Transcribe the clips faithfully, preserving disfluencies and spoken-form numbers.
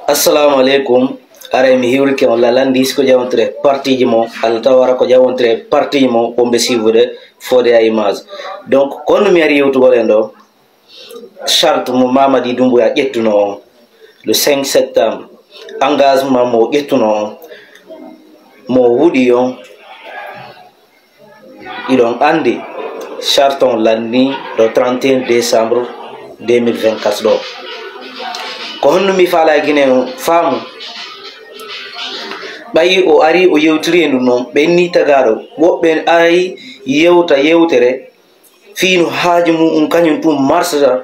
Assalamu aleykum. Aray mi hiwrike on lalan ndi siko jawontre partiji mo, Allah tawara ko jawontre partiji mo wonɓe siwude fode a image. Donc, kono mi ari yewtugol en ɗo, charte mo Mamadi Doumbouya ƴettuno on le cinq septembre, engagement mo ƴettuno on, mo wuɗi on, iɗon anndi charte on lanni le trente et un décembre deux mille vingt-quatre ɗo. Ko honno mi faala e Guinée on faamu? Ɓayi o ari o yewtiri e ɗum noon, ɓe inni tagaaɗo, woɓɓe ari yewta yewtere fii no haaju mum kañum tun marsata,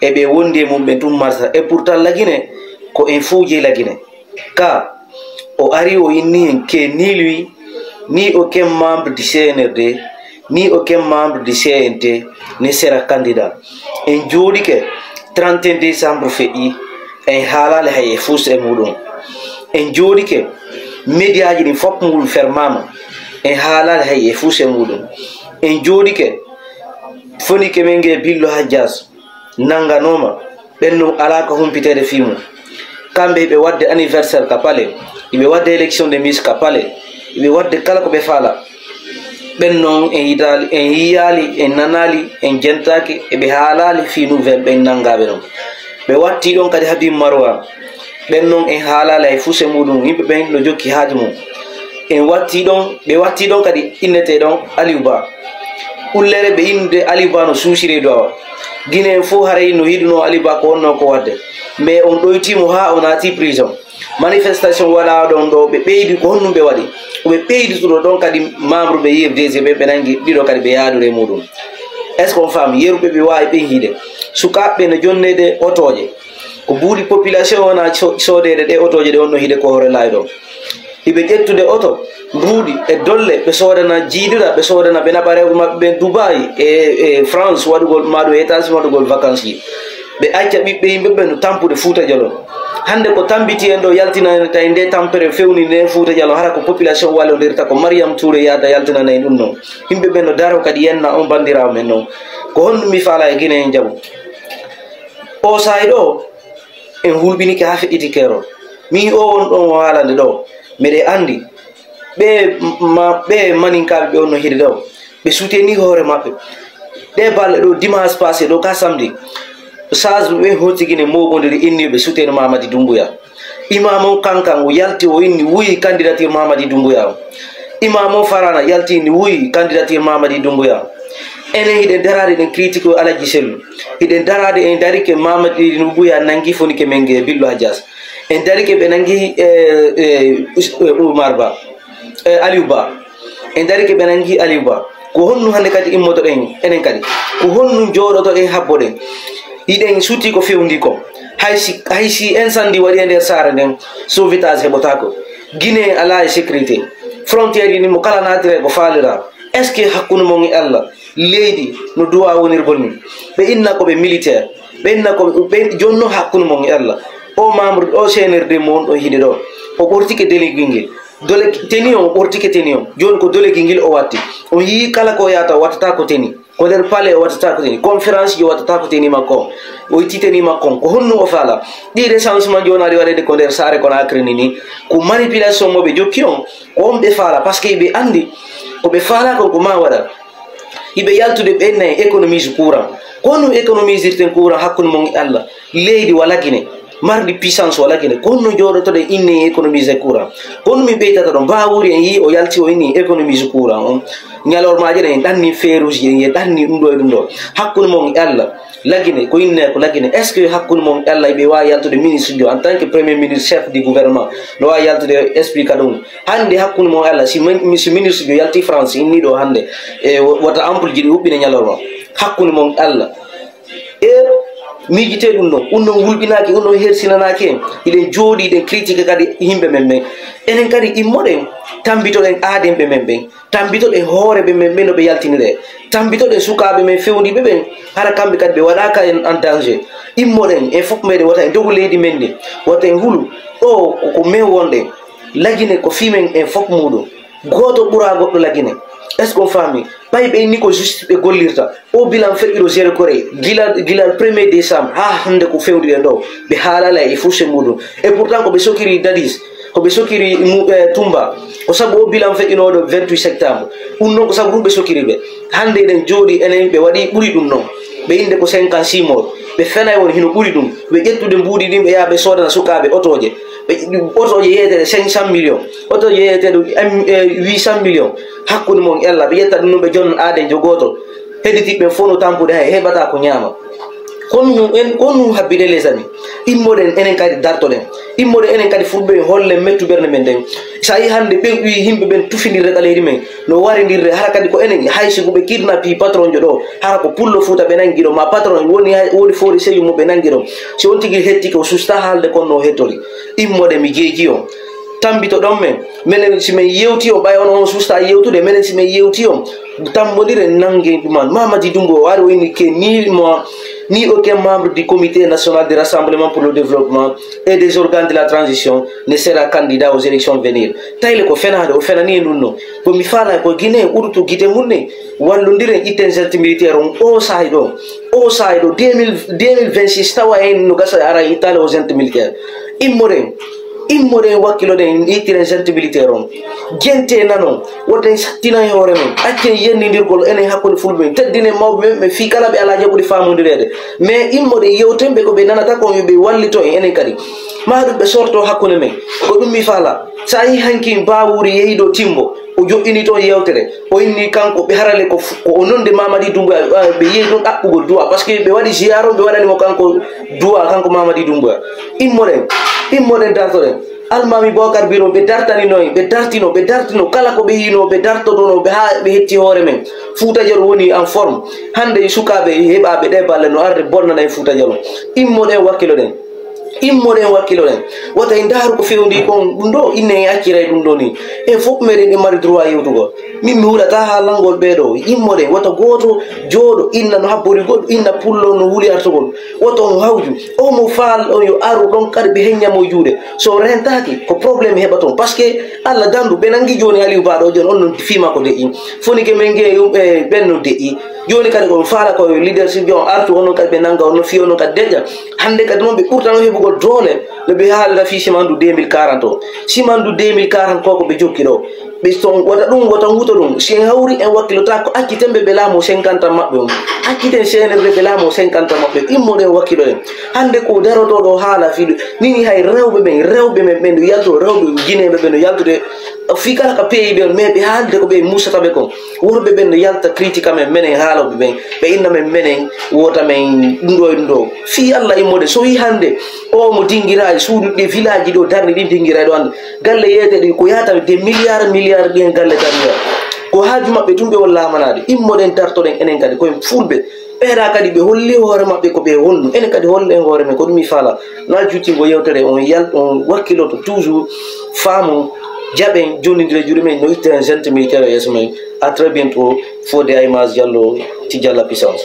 e ɓe wondi e mum ɓen tun marsata. Et pourtant la Guinée, ko en fof jeyi la Guinée. Ka o ari o inni en que ni lui, ni aucun membre du C N R D, ni aucun membre du C N T ne sera candidat. En jooɗike, trente et un décembre feƴƴi, en haalaali hay e fuus e muɗum. En jooɗike, mediaji ɗin fof muɗum fermama, en haalaali hay e fuus e muɗum. En jooɗike, fonike men nge Billo Hajjas nannganooma, ɓen non alaa ko humpiteede fii mum. Kamɓe hiɓe waɗde anniversaire ka palais, hiɓe waɗde élection de Miss ka palais, hiɓe waɗde kala ko ɓe faala. Ɓen non en yidaali, en yiyaali, en nanaali, en jentaaki, e ɓe haalaali fii nouvelle ɓen nanngaaɓe non. Ɓe watti ɗon kadi Habib Marwan. Ɓen non en haalaali hay fuus e muɗum, yimɓe ɓen no jokki haaju mum. En watti ɗon, ɓe watti ɗon kadi innetee ɗon Aliou Ba. Ullere ɓe innude Aliou Ba no suusiri e duwawa. Guinée en fof haray no yiɗunoo Aliou Ba ko wonnoo ko waɗde. Mais on ɗoytii mo haa o naati prison. Manifestation waɗaa ɗon ɗo, ɓe ɓeydi ko honɗum ɓe waɗi? Ko ɓe ɓeydituɗo ɗon kadi membre ɓe U F D G ɓe, ɓe nangi ɗiɗo kadi ɓe yaadori e muɗum. Est-ce que on faami? Yeru ɓe, ɓe waawi ɓen hiide. Sukaaɓe ɓe no jonneede otooje. Ko buuɗi population wona so-, soodeede ɗe otooje ɗe on no hiide ko hoore laawi ɗon. Hiɓe ƴettude oto, mbuuɗi e dolle, ɓe soodana jiiduɗa, ɓe soodana ɓe naɓa rewɓe maɓɓe ɓen Dubai e, e France waɗugol, maa ɗum États-Unis waɗugol vacances ji. Ɓe acca ɓiɓɓe yimɓe ɓen no tampude Fuuta Jalon. Hannde ko tambiti en ɗo yaltinani tawi nde tampere fewni nden Fuuta Jalon, hara ko population wallondirta, ko Mariam Touré yahata yaltinana en ɗum non. Yimɓe ɓen no daro kadi yenna on banndiraawo men non. Ko honɗum mi faala e Guinée en jaɓu? O saa'i ɗo, en hulɓinike haa feƴƴiti keerol. Min o won ɗon o haalande ɗo, miɗe anndi ɓe ma-, ɓe maninkaaɓe ɓe on no hiɗe ɗo, ɓe suteni hoore maɓɓe. Ɗe balɗe ɗo, dimanche passé ɗo, ka samedi, sage ɓe hooti Guinée mooɓondiri inni ɓe suteni Mamadi Doumbouya. Imam on kankan o yalti o inni wuyi candidature Mamadi Doumbouya on. Imam on Farana yalti inni wuyi candidature Mamadi Doumbouya on. Enen hiɗen daraade ɗen critique o Alaji Sellu. Hiɗen daraade en darike Mamadi Doumbouya nangi fonike men nge Billo Hajjas. En darike ɓe nangi, eh, eh, Us-, eh, Umar Ba, eh, Aliou Ba. En darike ɓe nangi Aliou Ba. Ko honɗum hannde kadi immotoɗen enen kadi? Ko honɗum jooɗotoɗen habboɗen? Hiɗen suti ko fewndi kon. Hay si, hay si incendie waɗi e nder saare nden, sauvetage heɓotaako. Guinée alaa e sécurité. Frontière ji ɗin mo kala naatira ko faalira. Est-ce que hakkunde mon e Allah, leydi no duwa wonirgol ni? Ɓe inna ko ɓe militaire. Ɓe inna ko ɓe, ɓe jonno hakkunde mon e Allah. O membre, o C N R D mo on ɗon hiɗe ɗo. O ɓortike délégué ngel. Dole teni on, o ɓortike teni on. Jooni ko délégué ngel o watti. On yii kala ko yahata, o wattata ko teni. Ko nder palais o wattata ko teni. Conférence ji o wattata ko teni makko on. O itti teni makko on. Ko honno o faala? Ɗi recensement jooni aɗi waɗede ko nder saare Conakry ni ni. Ko manipulation mo ɓe jokki on. Ko on ɓe faala. Parce que ɓe anndi ko ɓe faala kon ko ma waɗa. Hiɓe yaltude ɓe inna en économise courant. Ko honno économisirten courant hakkunde mon e Allah? Leydi wala Guinée. Mardi puissance wala Guinée. Ko honno jooɗotoɗen inne en économise courant? Ko honno min ɓeytata ɗon? Bawuri en yii o yalti o inni économise courant on. Ñalormaaje ɗen en ɗanni feeruuji, en ɗanni ɗum ɗo e ɗum ɗo. Hakkunde mon e Allah. La Guinée, ko inne ko La Guinée. Est-ce que hakkunde mon e Allah ɓe waawi yaltude ministre jo en tant que premier ministre chef du gouvernement? No waawi yaltude explique ɗum. Hannde hakkunde mon e Allah, si min-, si ministre jo yalti France, inni ɗo hannde, e wo-, wata ampoule ji ɗi huɓɓina ñalorma. Hakkunde mon e Allah. E miijitee ɗum ɗon, ɗum ɗon wulɓinaaki, ɗum ɗon hersinanaaki en. Hiɗen jooɗii, hiɗen critiquer kadi yimɓe men ɓen. Enen kadi immoɗen, tambitoɗen aadenɓe men ɓen. Tambitoɗen hooreeɓe men ɓen no ɓe yaltiniree. Tambitoɗen sukaaɓe men fewndiiɓe ɓen, hara kamɓe kadi ɓe waɗaaka en en danger. Immoɗen, en fof meɗen, wata en dogu leydi men ndi, wata en hulu. Ɗo ko, ko men wonɗen. La Guinée ko fii men en fof muuɗum. Gooto ɓuraa goɗɗo La Guinée. Est-ce que on faami? Ɓay ɓe inni ko juste ɓe gollirta. O bilan feƴƴuɗo zéro kore, gila, gila premier décembre, haa hannde ko fewndi ɗen ɗo. Ɓe haalala e force muɗum. Et pourtant ko ɓe sokiri dadis, ko ɓe sokiri mu-, eh, tumba. Ko sabu o bilan feƴƴunooɗo vingt-huit septembre. Ɗum noon ko sabu ɗum ɓe sokiri ɓe. Hannde eɗen jooɗi enen ɓe waɗi ɓuri ɗum noon. Ɓe innde ko cinquante-six morts. Ɓe fenay won hino ɓuri ɗum. Ɓe ƴettude mbuuɗi ɗin ɓe yaha ɓe soodana sukaaɓe otooje. Ɓe, otooje yeeteɗe cinq cent millions. Otooje yeeteɗe, em, eh, huit cent millions. Hakkunde mon e Allah, ɓe ƴetta ɗum ɗum ɓe jonna aaden jo gooto. Hedditiiɓe ɓen fof no tampude hay heɓata ko ñaama. Kono en, kono habbi ɗen les amis. Immoɗen enen kadi dartoɗen. Immoɗen enen kadi fulɓe hollen mettu ɓernde men nden. So a yii hannde ɓen ɓi yimɓe ɓen tufindirde ɗaleeji men. No warindirde hara kadi ko enen hay si ko ɓe kidnapi patron jo ɗo. Hara ko pullo Fuuta ɓe nangi ɗo. Ma patron woni hay, woni foori seyu mo ɓe nangi ɗo. Si on tigi hettike o susta haalde kono no hettori. Immoɗen mi jeeji on. Tambito ɗon men. Menen si men yewti on ɓay on on susta yewtude. Menen si men yewti on. Tambondire nange ɗuman. Mamadi Doumbouya o ari o inni que ni moi, ni aucun membre du Comité national de rassemblement pour le développement et des organes de la transition ne sera candidat aux élections venir. Tayle ko fenaade, o fenani en ɗum no. Ko mi faala ko Guinée urutu gite mum ne. Wallondiren itten junte militaire on o saahi ɗo. O saahi ɗo deux mille, deux mille vingt-six tawa en no gasa ara ittale o junte militaire. Immoren. Immoɗen wakkiloɗen ittiren junte militaire on. Jente nanon, woten sattinan e hoore men. Accen yennindirgol enen hakkunde fulɓe men. Teddinen mawɓe men ɓe fii kala ɓe alaa jaɓude faamondireede. Mais immoɗen yewten ɓe ko ɓe nanata kon yo ɓe wallito en enen kadi. Maa ɗum ɓe sorto hakkunde men. Ko ɗum mi faala. So a yii hanki Baawuri yehi ɗo Timbo, o joɗɗini toon yewtere. O inni kanko ɓe harale ko f-, ko o nonde Mamadi Doumbouya, ah, ɓe yehi toon ɗaɓɓugol duwa. Parce que ɓe waɗi ziyaara, ɓe waɗani mo kanko duwa, kanko Mamadi Doumbouya. Immoɗen, immoɗen dartoɗen. Almaami Bokar Biro, ɓe dartanino en, ɓe dartino, ɓe dartino. Kala ko ɓe yino, ɓe dartotono, ɓe haa ɓe hetti hoore men. Fuuta Jaloo woni en forme. Hannde e sukaaɓe heɓaaɓe ɗe balle no arde bonnana en Fuuta Jaloo. Immoɗen wakkiloɗen. Immoɗen wakkiloɗen. Wata en ndaaru ko fewndi kon ɗum ɗo, inne en acciray ɗum ɗo ni. En fof meɗen en mari droit yewtugol. Min mi hulata haalangol ɓee ɗo. Immoɗen, wata gooto jooɗo inna no habbori goɗɗo, inna pullo no huli artugol. Wata on hawju. O mo faal on yo aru ɗon kadi ɓe heñña mo juuɗe. So rentaaki, ko problème heɓa toon. Parce que Allah dandu, ɓe nangi jooni Aliou Ba ɗo, jooni on non fii makko deƴƴi. Foni ke men nge, eh, ɓen no deƴƴi. Jooni kadi ko faala ko leadership jo on artu, onon kadi ɓe nanga, onon fii onon kadi deƴƴa. Hannde kadi noon ɓe ɓurtano heɓugol doole no ɓe haalira fii simandu deux mille quarante o. Simandu deux mille quarante ko ko ɓe jokki ɗo. Ɓe son wota ɗum, wota huuto ɗum. Si en hawri en wakkilota ko acciten ɓe ɓe laamu cinquante maɓɓe on. Acciten C N R D ɓe laamu cinquante maɓɓe. Immoɗen wakkiloɗen. Hannde ko darotooɗo haala fii ɗum. Nini hay rewɓe ɓen, rewɓe men ɓen no yalto, rewɓe Guinéeɓe ɓen no yaltude. Fii kala ka pays ɓe on, mais ɓe haalde ko ɓe musata ɓe kon. Worɓe ɓen no yalta critique amen, menen haalooɓe ɓen. Ɓe inna men, menen wota men ɗum ɗo e ɗum ɗo. Fii Allah immode, so wii hannde o mo dingira e suudu ɗi village ɗo darni ɗin dingira e ɗo hannde. Galle yeete ɗi ko yaata des milliards, milliards ɗi hen galle darnira. Ko haaju maɓɓe tun ɓe won laamanaade. Immoɗen dartoɗen enen kadi koye fulɓe. Ɓeeɗa kadi ɓe holli hoore maɓɓe ko ɓe honno. Enen kadi hollen hoore men ko ɗum mi faala. Na juttingo yewtere on yal-, on wakkiloto toujours faamon jaɓen jonnindire juuɗe men no itteren junte militaire e yeeso men. À très bientôt. Fodé Aymas Diallo, Tidjala Puissance.